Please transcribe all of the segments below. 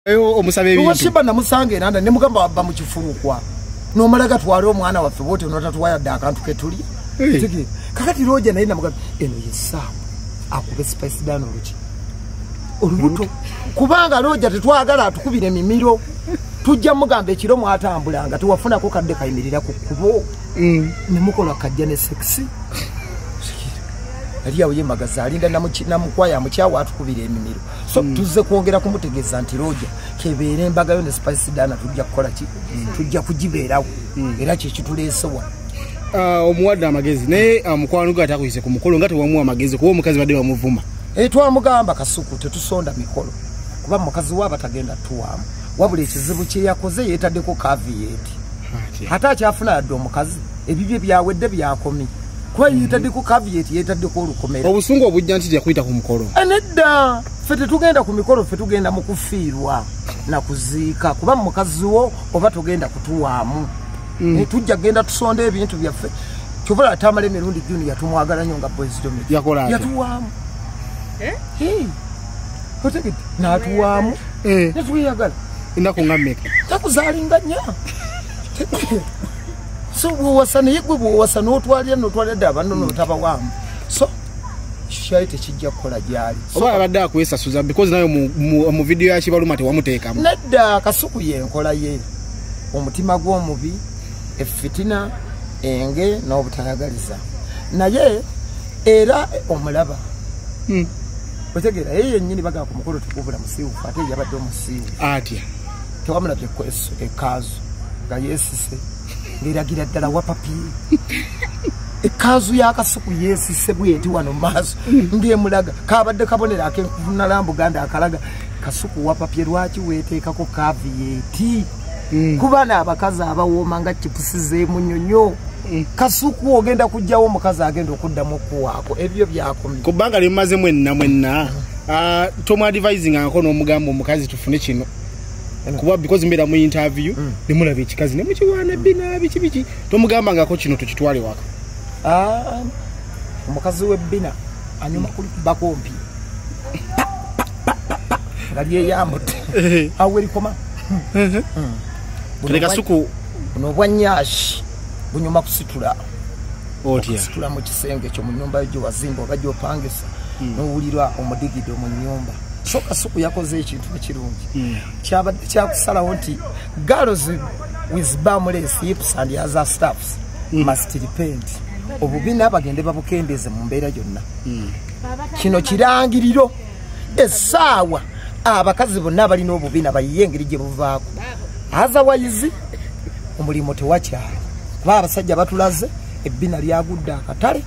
Omusaba ebintu. Sheebah namusanga era ne mugamba wabba mu kifulukwa. N'omala gatwala omwana waffe bw'otyo n'otatwala akantu ke tulya. Kakati Roger naye namugamba eno ye ssaawa akube Spice Diana oluki olubuto, kubanga Roger tetwagala atukubira emimiro. Tujja mugamba ekiro mwatambulanga tewafunako kadde kayimirira ku kkubo ne mukola kajja ne sexy. Ali awo ye Magazi alinda namukwaya amukyawa atukubira emimiro. So tuzze kwongera kumutegeeza nti Roger kebeera embaga yo ne Spice Diana tujja kukola ki, tujja kugibeerawo era kye kituleese wano. Omuwadde amagezi naye mukwano gwe atakuyise ku mukolo nga tewamuwa amagezi kuba omukazi badde bamuvuma. Twamugamba Kasuku tetusonda mikolo kuba mukazi we abatagenda tuwaamu, wabula ekizibu kye yakoze yeetaddeko caveat. Ate akyafuna yadde omukazi ebibye byawedde byakomye kuba yeetaddeko caveat, yeetaddeko olukomera. Obusungu obujja nti yakuyita ku mukolo. Nedda, ffe tetugenda ku mikolo, ffe tugenda mu kufiirwa na kuziika kuba mukazi wo oba togenda kutuwaamu. Tujja genda tusonda ebintu byaffe. Kyova atamala emirundi Junior tumwagala nnyo nga Boys Dormitory. Yatuwaamu. Otegedde? N'atuwaamu. Ne tweyagala. Ennaku nga mmeka? Takuzaalinga nnya. So bw'owasa naye gwe bw'owasa n'otwalira n'otwalira ddala banno n'otabawaamu. So kyali tekijja kukola gy'ali. Oba abadde akwesasuza because naye mu vidiyo ya Kibaluma tewamuteekamu. Nedda, Kasuku y'enkola ye. Omutima gw'omubi, effitina, enge n'obutayagaliza. Naye era omulaba. Otegeera ye yennyini bagamba ku mukolo tukubula musiiwuufu ate yabadde omusiiwuufu. Atya? Tewamulabye ekkanzu nga yeesise ng'eragira ddala wapapiye. Ekkanzu ya Kasuku yeesise bw'eti wano mu maaso ng'emulaga. Kabadde kabonero ak'enkuvunnala Buganda akalaga Kasuku wapapye lwaki weeteekako caveat. Kuba n'abakazi abawooma nga chipusi z'emunyonyo. Kasuku ogenda kujjawo omukazi agenda okuddamu okuwaako ebyo byakomye. Ku bbanga lye mumaze mwenna mwenna tomwadvisingangako n'omugamba omukazi tufune kino kuba because mbeera mu interview ne mulaba ekikazi ne mukiwaana bina biki biki, tomugambangako kino tukitwale waka? Omukazi w'ebbina anyuma kulikubako mpi nga lyeyambudde awo erikoma. Kale Kasuku buno obwa nyashi bunyuma kusitula. Otya? Okusitula mu kisenge ekyo mu nnyumba yo gye wazimba oba gy'opangisa n'owulira omudigido mu nnyumba. So Kasuku yakoze ekintu ekirungi. Kyabadde kyakusalawo nti girls with bumless hips and other stuffs must repent. Obubina bagende babukendeeze mu mbeera yonna. Kino kirangiriro essaawa abakazi bonna abalina obubina bayiye engeri gye buvaako. Otherwise omulimu tewakyali kuba abasajja batulaze ebbina lyagudde akatale.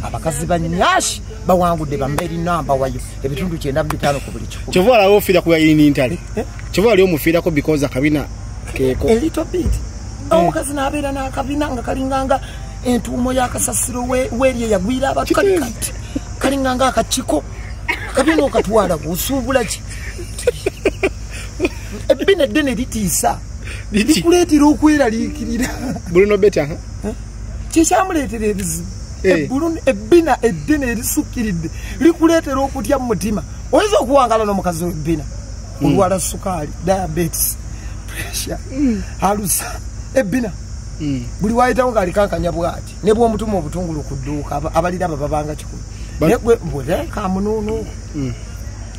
Abakazi ba nyashi bawangudde bambeeri namba wayo ebitundu 95 ku buli 100. Kyova olawo ofiira ku yayini ntale. Kyova oli omufiirako because akabina keeko. A little bit. Omukazi n'abeera n'akabina nga kalinganga entuumo y'akasasiro weeri eyagwira abantu kali kati kalinganga akakiko. Akabina okatwala osuubula ki? Ebbina eddene litiisa. Likuleetera okweraliikirira. Bruno Beta. Kikyamuleetera ebizibu. Ebbina eddene erisukkiridde likuleetera okutya mu mutima. Oyinza okuwangala n'omukazi w'ebbina olwala sukaali, diabetes, pressure, alusa, ebbina. Buli wayitawo ng'alikankanya bw'ati ne bw'omutuma obutungulu ku dduuka abaliraba babanga 1,000. Naye gwe bw'olekamunuunu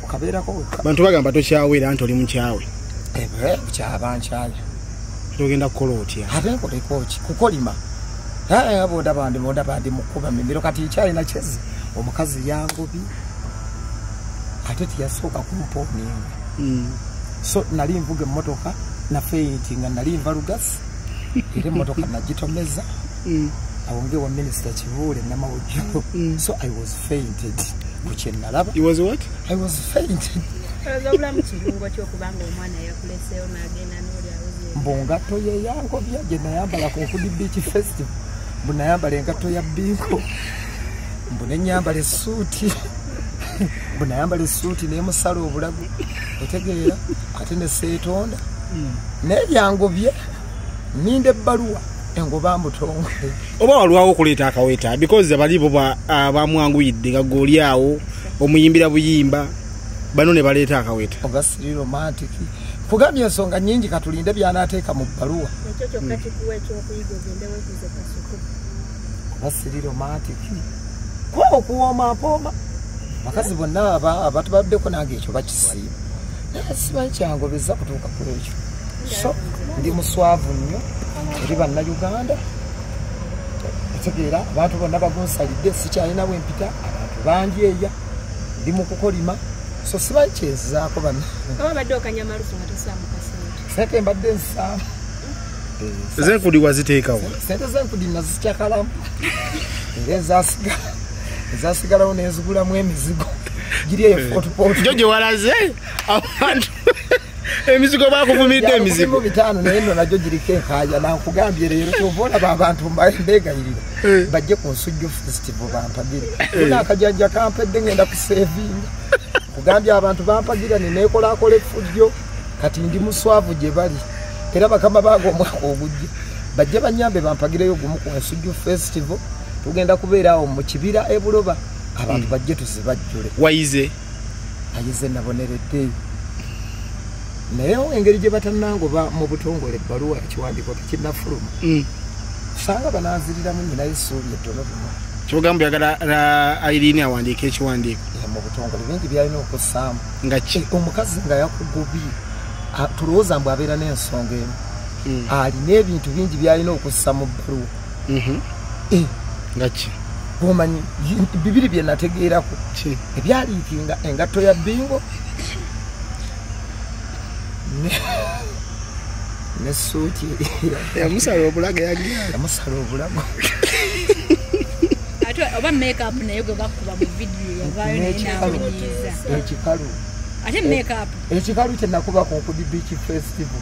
okabeerako wekka. Bantu bagamba tokyawera nti oli mukyawe. Kyaba nkyaya. Togenda kukola otya? Ate nkoleko ki? Kukolima. Bondaba ndi mukuba mimiro kati nkyalina kyezi. Omukazi yangobi ate teyasooka kumpa oninga. So nali nvuga emmotoka na fainti nga nali nva Lugasi era emmotoka nagitomeza. Awo ngewa Minisita Kibuule Namawujjo. So I was fainted ku kye nalaba. You was what? I was fainted. Obulamu kirungo ky'okubanga omwana yakuleseewo n'agenda n'oli awuze. Mbu ngatto ye yankobya gye nayambala ku Nkudi Beach Festival. Mbu nayambala engatto ya Bingo. Mbu ne nnyambala essuuti. Mbu nayambala essuuti n'emusala obulago. Otegeera ate ne seetonda. Naye yangobye nninda ebbaluwa engoba mutongole. Oba walwawo okuleeta akaweta because abali bo bamwanguyidde nga gwe oli awo omuyimbira buyimba bano ne baleeta akaweta. Oba siri romantic Kugambye ensonga nnyingi katulinde by'anaateeka mu bbaluwa. Ekyo kyokka kikuwa ekyokuyiga ogende weekuze Kasuku. Kuba siri romantic. Kuba okuwooma mpooma. Abakazi bonna abatubaddeko nange ekyo bakisiima. Naye simanyi kyangobeza kutuuka ku ekyo. So ndi muswavu nnyo eri bannayuganda. Otegeera abantu bonna bagunsalidde sikyalina bwe mpita abantu bangi eya ndi mu kukolima. So simanyi kyenzizaako banna. Oba obadde okanya malusu nga tosaamu kasente. Sente mbadde nsaamu. Ez'enkudi waziteekawo? Sente z'enkudi nazikyakalamu. Era ezasigalawo nenzigulamu emizigo. Giri eyo Fort Portal. Jo gye walaze abantu emizigo bakuvumidde emizigo. 5 naye nno nagyo giriko enkaaya nankugambye leero kyova olaba abantu mbeegayirira bajje ku Nsujju Festival bampagire. Nina akajanja kampedde ngenda kusevinga. Kugambye abantu bampagira neneekolakola effujjo kati ndi muswavu gye bali. Era bakama bange omwaka ogujja bajje banyambe bampagireyo gumu ku Nsujju Festival. Tugenda kubeera awo mu kibira e Buloba abantu bajje tuzibajjule. Wayize? Ayize naboneredde. Naye engeri gye batannangoba mu butongole ebbaluwa ekiwandiiko tekinnafuluma. Osanga bananziriramu nnyinayo essuubi ettono luno. Ky'ogamba oyagala Irene awandiike ekiwandiiko? Mu butongole bingi by'alina okussaamu. Nga ki? Omukazi nga yakugobye tulowooza mbu abeera n'ensonga emu. Alina ebintu bingi by'alina okussa mu bbaluwa. Nga ki? Bw'omanyi bibiri bye nategeerako. Ebyaliikinga engatto ya bingo ne suuti yamusala obulago yagira. Yamusala obulago. Ate oba make-up naye gwe bakuba mu vidiyo yavaayo naye n'amunyiiza. Ekikalu. Ate make-up. Ekikalu kye nakuba ku Nkudi Beach Festival.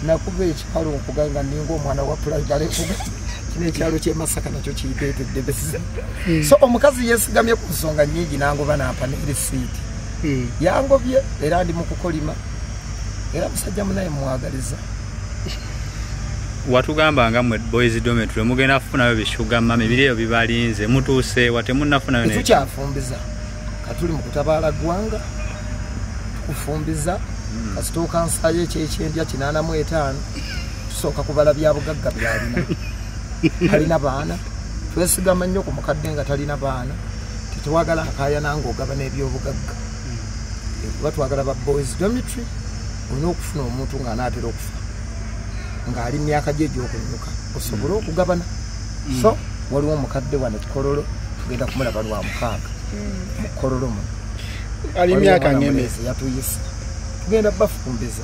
Nakuba ekikalu nkugamba ninga omwana wa primary kino ekyalo ky'e Masaka nakyo kiyipeetedde besize. So omukazi yeesigamye ku nsonga nnyingi n'angoba n'ampa ne risiiti. Yangobye era ndi mu kukolima. Era musajja munaye mwagaliza. Watugamba nga mmwe boys dormitory mugenda kufunayo bishuga mami biri eyo bibalinze mutuuse wa temunnafunayo. Tetukyafumbiza. Katuli mu kutabaala ggwanga tukufumbiza kasitooka nsaayo ekyekyendya 85 tusooka kubala bya bugagga byalina. Talina baana. Twesigama nnyo ku mukadde nga talina baana. Tetwagala nkaayana ng'ogabana ebyobugagga. Kuba twagala ba boys dormitory olina okufuna omuntu ng'anaatera okufa ng'ali myaka gye egy'okunyuka osobole okugabana. So waliwo omukadde wano Kololo tugenda kumulaba lwa mukaaga mu Kololo muno. Ali myaka ng'emezi yatuyise tugenda bafumbiza.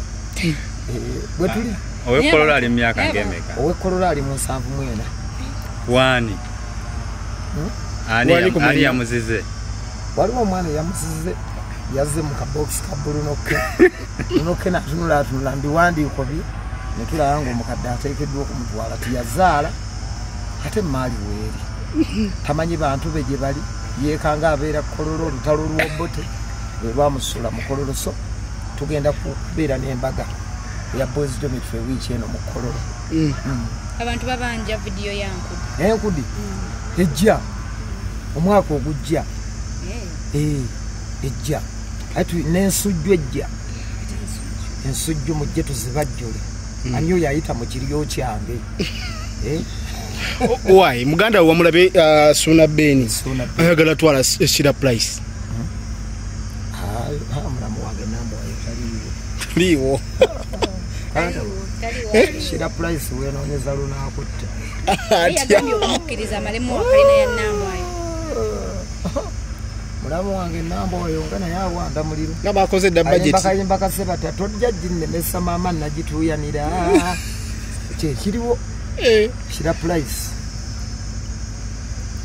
Bwe tuli ow'e Kololo ali myaka ng'emeka? Ow'e Kololo ali mu 74. Wani? Ani yamuzize? Waliwo omwana yamuzize yazze mu kabokisi ka bulunoke. Lunoke n'atunula atunula mbiwandiiko bye ne tulaba ng'omukadde ateekeddwa okumutwala tiyazaala ate maali weeri. Tamanyi bantu be gye bali yeekanga abeera Kololo olutalo lw'Obote lwe lwamusuula mu Kololo. So tugenda kubeera n'embaga eya boys dormitory wiiki eno mu Kololo. Abantu babanja vidiyo ya Nkudi. Enkudi ejja omwaka ogujja. Ejja ate n'ensujju ejja. Ensujju mujje tuzibajjule. Ani oyo ayita mu kiryo kyange? Why muganda we wamulabe Suna Beni ayagala twala Shira Price. Mulamu wange Nambwayo taliiwo. Taliiwo. Shira Price weenoonyeza lunaakutta. Yagambye okumukkiriza amalemu akalina ya Nambwayo. Mulamu wange Nambwayo nga naye awanda muliro. Nga bakoze dda budget. Kayimba kasebata tojja ginnemesa maama nagituuyanira. Kye kiriwo. Shira Price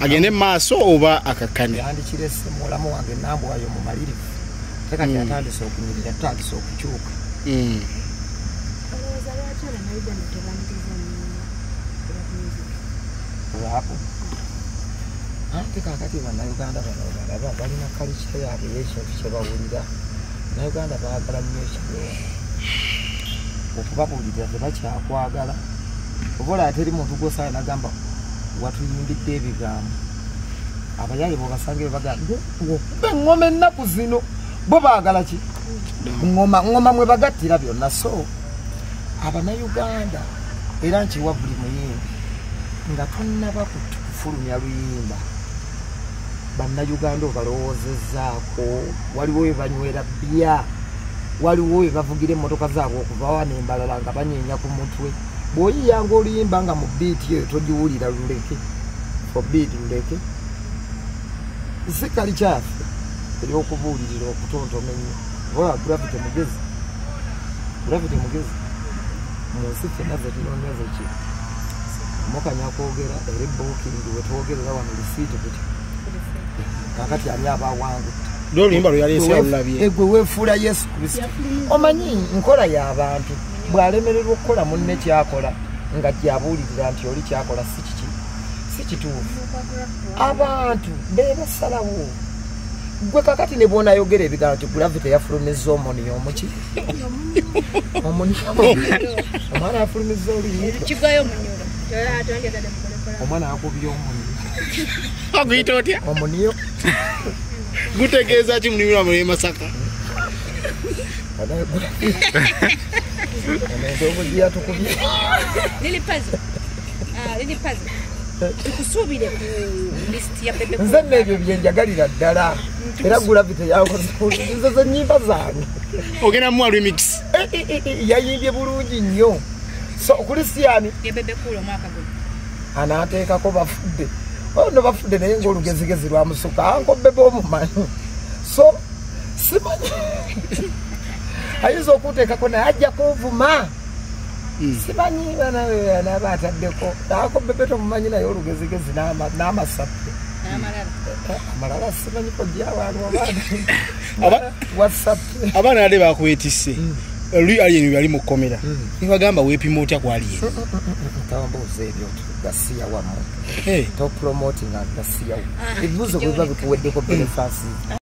agende maaso oba akakkane. Yandikirese mulamu wange Nambwayo mumalirivu. Ate kati atandise okunyirira tutandise okukyuka. Olowooza lwaki Abannayuganda tebaniriza nnyo rap music? Rap? Anti kaakati Bannayuganda bano balaba balina kalica yaabwe ey'ekintu kye bawulira. Bannayuganda baagala nnyo ekiroowo. Okubabuulirira tebakyakwagala. Oba olaba teri muntu gw'osanga n'agamba watuyimbidde ebigambo. Abayaaye bw'obasanga ebyo bagamba okuba eŋŋoma ennaku zino bo baagala ki? Ngoma ngoma mwe bagattira byonna. So Abannayuganda, era nkiwa buli muyimbi nga tonnaba kufulumya luyimba, Bannayuganda obalowoozezaako. Waliwo we banywera bbiya, waliwo we bavugira emmotoka zaabwe okuva wano embalala nga banyeenya ku mutwe. Bw'oyiyanga oluyimba nga mu beat eyo togiwulira, luleke for beat, luleke. Si kali kyaffe eryokubuulirira okutontoma ennyo. Ola Gravity mugezi, Gravity mugezi mu nsi ffenna ze tunoonya zeki mukanya kwogera era ebooking wetwogerera wano lisiiti kuti kakati ani aba awangudde? Oluyimba lwe yaleese alulabye. Gwe weefuula Yesu Kristo. Omanyi nkola y'abantu, bw'alemererwa okukola munne kyakola nga gyabuulirira nti oli kyakola si kiki, si kituufu. Abantu bebasalawo. Gwe kakati ne bwonayogera ebigambo nti Gravity yafulumizza omuniyo omuki omuniyo, omwana yafulumizza oluyimba. Kigwayo omunyolo. Atwandyagadde mukolekola. Omwana akubye omuniyo. Aguyita otya? Omuniyo. Gutegeeza ki mulimi lwamwe Masaka? Endoboozi yatukubye. Lili Pazo. Ah, Lili Pazo. Tukusuubire ku list ya Bebe Cool. Nze nno ebyo byenjagalira ddala, era Gravity yakoze bulungi. Nze ze nnyimba zange. Ogenda muwa remix? Eh, yayimbye bulungi nnyo. So kulisiyani Ya Bebe Cool omwaka guno. Anaateekako bafudde ono, bafudde naye ngaolugezigezi lwamusuka. Anko Bebe omumanyi, so simanyi ayinza okunteekako naye ajja kunvuma. Simanyi banaaba ataddeko. Anko Bebe tomumanyi, naye olugezigezi n'amasappe. N'amalala. Amalala simanyi kojjawantu oba WhatsApp. Abaana ade bakwetisse oli Alien yali mu kkomera, nibagamba weepima otya ku Alien? Tambuuza ebyo gasiya wammwe. Hey. Topromotinga gasiya. Ah, Ebibuuzo bwe biba bikuweddeko, benefasi.